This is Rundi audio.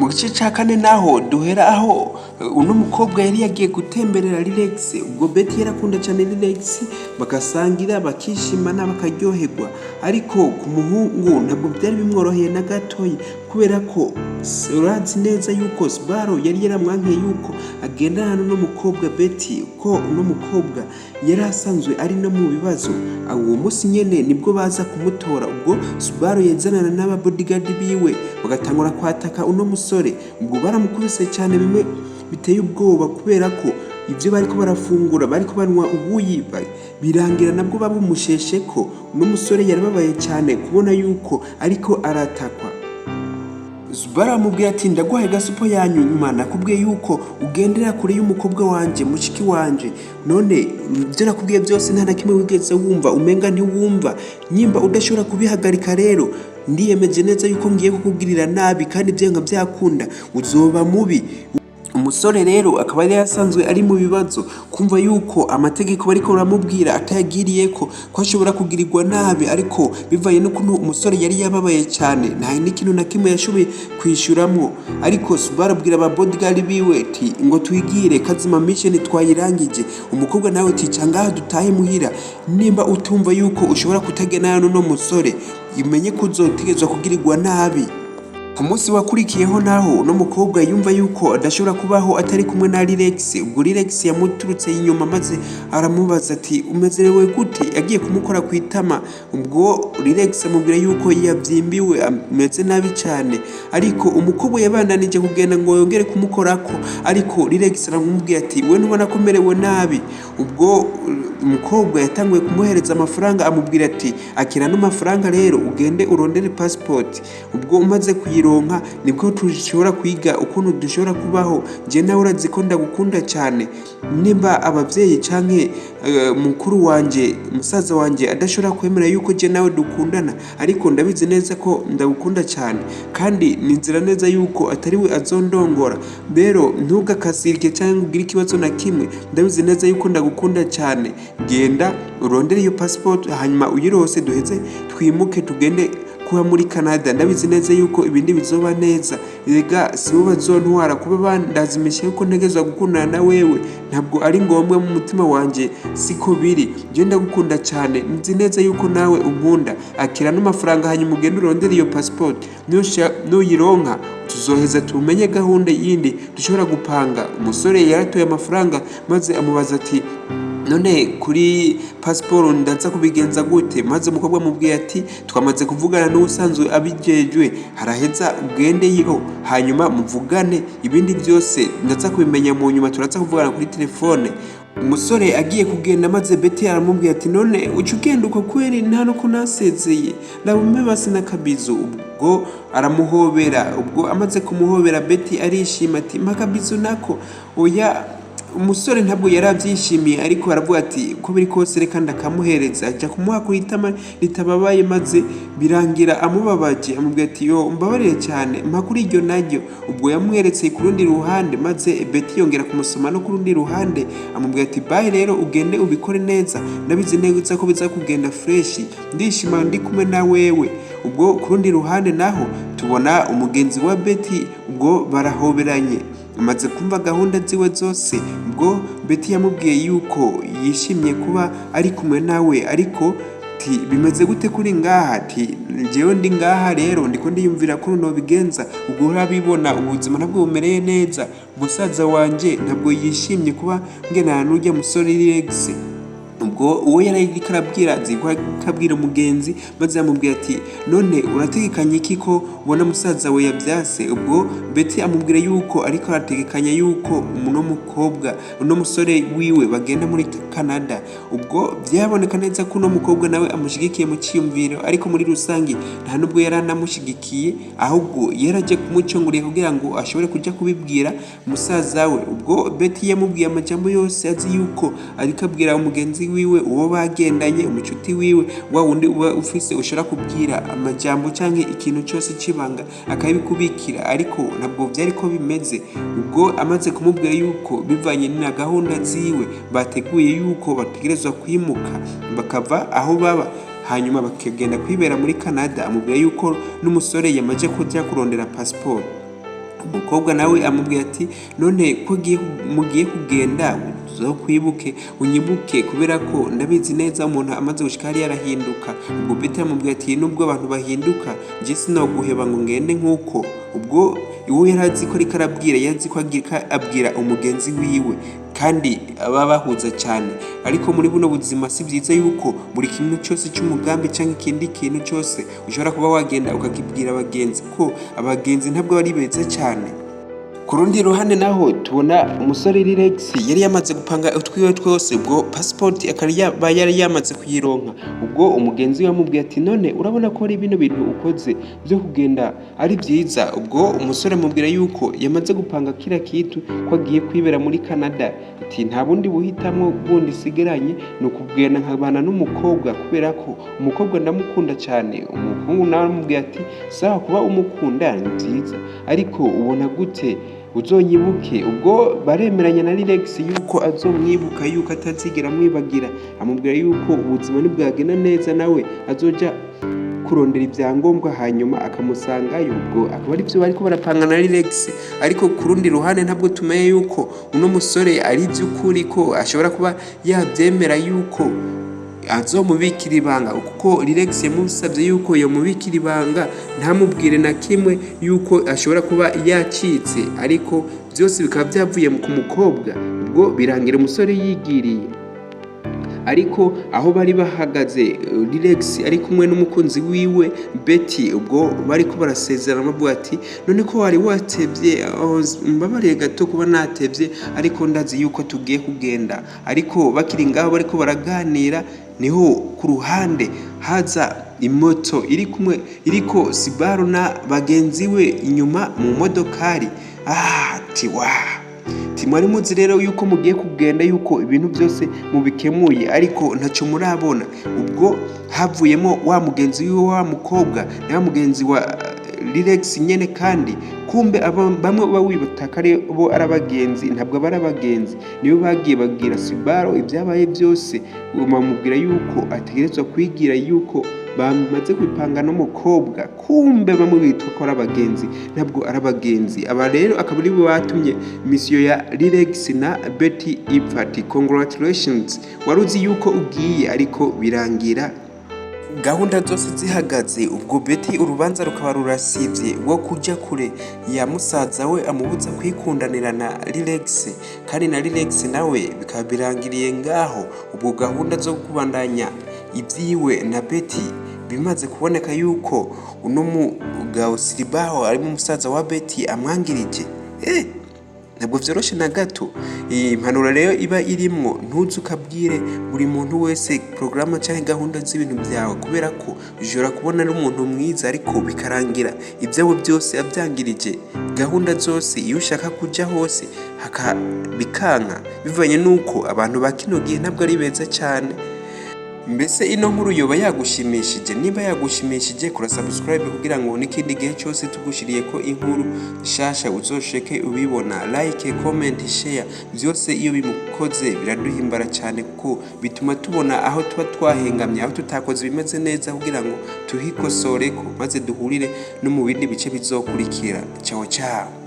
Mu gice ca kane naho duhera aho uno mukobwa yari yagiye gutemberera Lilex. Ubwo Betty yarakunda cyane Lilex, bagasangira, bakishimana, bakaryoherwa, ariko ku muhungu ntabwo byari bimworoheye na gatoyi, kubera ko urazi neza yuko Subaru yari yaramwankiye yuko agendana n'uno mukobwa Betty, ko uno mukobwa yari asanzwe ari no mu bibazo. Uwo munsi nyene nibwo baza kumutora. Ubwo Subaru yazanana n'aba bodyguard biwe, bagatangura kwataka uno musore. Ubwo baramukubise cyane bimwe biteye ubwoba, kubera ko ibyo bariko barafungura, bariko banywa ubuyi, birangira nabwo babumusheshe ko. Uno musore yarababaye cyane kubona yuko ariko aratakwa. Subaru aramubwira ati: "Ndaguhaye gasopo ya nyuma, nakubwiye yuko ugendera kure y'umukobwa wanje, mushiki wanje. None ibyo nakubwiye byose nta na kimwe wigeze wumva, umenga ntiwumva. Nyimba udashobora kubihagarika rero, ndiyemeje neza yuko ngiye kukugirira nabi, kandi byenga byakunda uzoba mubi." Umusore rero akaba yari asanzwe ari mu bibazo, kumva yuko amategeko bariko baramubwira atayagiriye ko ashobora kugirirwa nabi. Ariko bivanye n'ukuntu umusore yari yababaye cyane, nta n'ikintu na kimwe yashoboye kwishyuramwo. Ariko Subaru abwira aba bodyguard biwe ati: "Ngo twigire kazima, mission twayirangije." Umukobwa nawe tica ngaha dutahe muhira. "Nimba utumva yuko ushobora kutagendana n'uno musore, umenye ko uzotegerezwa kugirirwa nabi." Ku munsi wakurikiyeho naho, uno mukobwa yumva yuko adashobora kubaho atari kumwe na Lilex. Ubwo Lilex yamuturutse inyuma, maze aramubaza ati: "Umezerewe gute?" Yagiye kumukora ku itama. Ubwo Lilex amubwira yuko yavyimbiwe, ameze nabi cyane. Ariko umukobwa yabandanije kugenda ngo yongere kumukorako, ariko Lilex aramubwira ati: "We ntubona ko merewe nabi?" Ubwo umukobwa yatanguye kumuhereza amafaranga, amubwira ati: "Akira no mafaranga rero, ugende urondere passport. Ubwo umaze kuyironka nibwo dushobora kwiga ukuntu dushobora kubaho. Je nawe urazi ko ndagukunda cyane. Nimba abavyeyi canke mukuru wanje, musaza wanje adashobora kwemera yuko je nawe dukundana, ariko ndabizi neza ko ndagukunda cyane, kandi nizera neza yuko atari we azondongora. Rero ntugakasirike cyangwa ugire ikibazo na kimwe. Ndabizi neza yuko ndagukunda cyane. Genda urondere iyo passport, hanyuma uyirose duheze twimuke tugende kuba muri Canada. Ndabizi neza yuko ibindi bizoba neza. Rega sibo bazontwara kuba bandazimisha yuko ntegerezwa gukundana na wewe. Ntabwo ari ngombwa, mu mutima wanje siko biri. Je ndagukunda cyane, nzi neza yuko nawe unkunda. Akira n'amafaranga, hanyuma ugende urondere iyo passport. Nuyironka tuzoheza tumenye gahunda yindi dushobora gupanga." Umusore yaratoye amafaranga, maze amubaza ati: "None kuri pasiporo ndaza kubigenza gute?" Maze umukobwa amubwiye ati: "Twamaze kuvugana n'ubusanzwe abijejwe, haraheza ugendeyo, hanyuma muvugane. Ibindi byose ndaza kubimenya mu nyuma, turaza kuvugana kuri telefone." Umusore agiye kugenda, maze Betty aramubwira ati: "None uca ugenda uko kweri, nta no kunasezeye? Ndabume basi n'akabizu." Ubwo aramuhobera. Ubwo amaze kumuhobera, Betty arishima ati: "Mpa akabizu nako." Oya, umusore ntabwo yari abyishimiye, ariko aravuga ati: "Uko biri kose reka ndakamuhereza." Ajya kumuha ku itama ritababaye, maze birangira amubabaje. Amubwira ati: "Yo, umbabarire cyane, mpa kuri iryo naryo." Ubwo yamweretse ku rundi ruhande, maze Betty yongera kumusoma no ku rundi ruhande. Amubwira ati: "Bye rero, ugende ubikore neza, ndabizi neza ko biza kugenda fresh. Ndishima ndi kumwe na wewe." Ubwo ku rundi ruhande naho tubona umugenzi wa Betty. Ubwo barahoberanye, amaze kumva gahunda ziwe zose. Ubwo Betty yamubwiye yuko yishimye kuba ari kumwe nawe, ariko ati: "Bimeze gute kuri ngaha?" Ati: "Jewe ndi ngaha rero, ndiko ndiyumvira ko nobigenza. Ubwo urabibona, ubuzima ntabwo bumereye neza. Musaza wanje ntabwo yishimye kuba ngenana n'urya musore Lex." Ubwo uwo yari ariko arabwira azi ko ariko umugenzi, maze yamubwira ati: "None urategekanya iki ko ubona musaza we yavyase?" Ubwo Betty amubwira yuko ariko arategekanya yuko uno mukobwa, uno musore wiwe bagenda muri Canada. Ubwo byaboneka neza ko uno mukobwa nawe amushigikiye mu cyiyumviro, ariko muri rusange nta nubwo yari anamushigikiye, ahubwo yaraje kumucungurira kugira ngo ashobore kuja kubibwira musaza we. Ubwo Betty yamubwiye amajambo yose azi yuko ariko abwira umugenzi wiwe, uwo bagendanye, umucuti wiwe, wa wundi uba ufise ushobora kubwira amajambo canke ikintu cyose c'ibanga akabikubikira, ariko ntabwo vyari ko bimeze. Ubwo amaze kumubwira yuko bivanye na gahunda ziwe bateguye yuko bategerezwa kwimuka bakava aho baba, hanyuma bakagenda kwibera muri Canada, amubwira yuko n'umusore yamaze kuja kurondera passport. Umukobwa nawe amubwira ati: "None ko mugiye kugenda, uzokwibuke, unyibuke, kubera ko ndabizi neza umuntu amaze gushika hariya arahinduka." Ubwo Betty amubwira ati: "Nubwo abantu bahinduka, nje sinoguheba ngo ngende nk'uko." Ubwo uwo yari azi ko ariko arabwira, yari azi ko abwira umugenzi wiwe kandi aba bahuza cyane. Ariko muri buno buzima si byiza yuko buri kintu cyose cy'umugambi cyangwa ikindi kintu cyose ushobora kuba wagenda ukakibwira abagenzi, ko abagenzi ntabwo ari beza cyane. Ku rundi ruhande naho tubona umusore Lirex yari yamaze gupanga utwiwe twose, ubwo passport akaba yari yamaze kuyironka. Ubwo umugenzi we amubwiye ati: "None urabona ko ari bino bintu ukoze byo kugenda ari byiza?" Ubwo umusore amubwira yuko yamaze gupanga kila kitu, ko agiye kwibera muri Canada, ati: "Nta bundi buhitamwo bundi sigaranye, ni ukugenda nkabana n'umukobwa, kubera ko umukobwa ndamukunda cyane." Umuhungu nawe aramubwira ati: "Sawa, kuba umukunda ni byiza, ariko ubona gute uzonyibuke?" Ubwo baremeranya na Lirex yuko azomwibuka, yuko atazigera amwibagira. Amubwira yuko ubuzima ntibwagenda neza, nawe azoja kurondera ibyangombwa hanyuma akamusangayo. Ubwo akaba ari byo bariko barapanga na Lirex. Ariko ku rundi ruhande ntabwo tumenye yuko uno musore ari iby'ukuri ko ashobora kuba yabyemera yuko azomubikira ibanga, kuko Lirex yamusabye yuko yomubikira ibanga, ntamubwire na kimwe yuko ashobora kuba yacitse, ariko byose bikaba byavuye ku mukobwa. Ubwo birangira umusore yigiriye. Ariko aho bari bahagaze, Lirex ari kumwe n'umukunzi wiwe Betty, ubwo bariko barasezerana, bavuga ati: "None ko wari watevye?" "Oh, mbabariye gato kuba natevye, ariko ndazi yuko tugiye kugenda." Ariko bakiri ngaho bariko baraganira, niho ku ruhande haza imoto iri kumwe iriko Sibaru na bagenzi we inyuma mu modokari. Ati: "Wa mwari muzi rero yuko mugiye kugenda, yuko ibintu byose mubikemuye, ariko ntacyo murabona." Ubwo havuyemo wa mugenzi wiwe, wa mukobwa na wa mugenzi wa Lirex nyene. Kandi kumbe bamwe bawibutaka ari bo ari abagenzi, ntabwo aba ari abagenzi. Nibo bagiye babwira Sibaro ibyabaye byose, bamubwira yuko ategerezwa kwigira yuko bamaze kwipanga n'umukobwa. Kumbe bamwe bitwa ko ari abagenzi, ntabwo ari abagenzi. Aba rero akaba aribo batumye mission ya Lirex na Betty ipfa. Ati: "Congratulations, wari uzi yuko ugiye, ariko birangira gahunda zose zihagaze." Ubwo Betty urubanza rukaba rurasivye, rwo kuja kure ya musaza we amubuza kwikundanira na Lirex, kandi na Lirex nawe bikaba birangiriye ngaho. Ubwo gahunda zo kubandanya ibyiwe na Betty bimaze kuboneka yuko uno mugabo Siribaho arimo umusaza wa Betty amwangirije. Ntabwo vyoroshe na gato. Iyi impanuro rero iba irimwo: ntuze ukabwire buri muntu wese porogaramu cyangwa gahunda z'ibintu byawe, kubera ko ushobora kubona ari umuntu mwiza, ariko bikarangira ibyawe byose abyangirije, gahunda zose, iyo ushaka kuja hose bikanka, bivanye n'uko abantu ba kino gihe ntabwo ari beza cyane. Mbese ino nkuru yoba yagushimishije? Niba yagushimishije, kora subscribe kugira ngo n'ikindi gihe cyose tugushiriye ko inkuru nshasha uzosheke ubibona. Like, comment, share, byose iyo bimukoze biraduhimbara cyane, kuko bituma tubona aho tuba twahengamye, aho tutakoze ibimeze neza, kugira ngo tuhikosoreko, maze duhurire no mu bindi bice bizokurikira. Ciao ciao.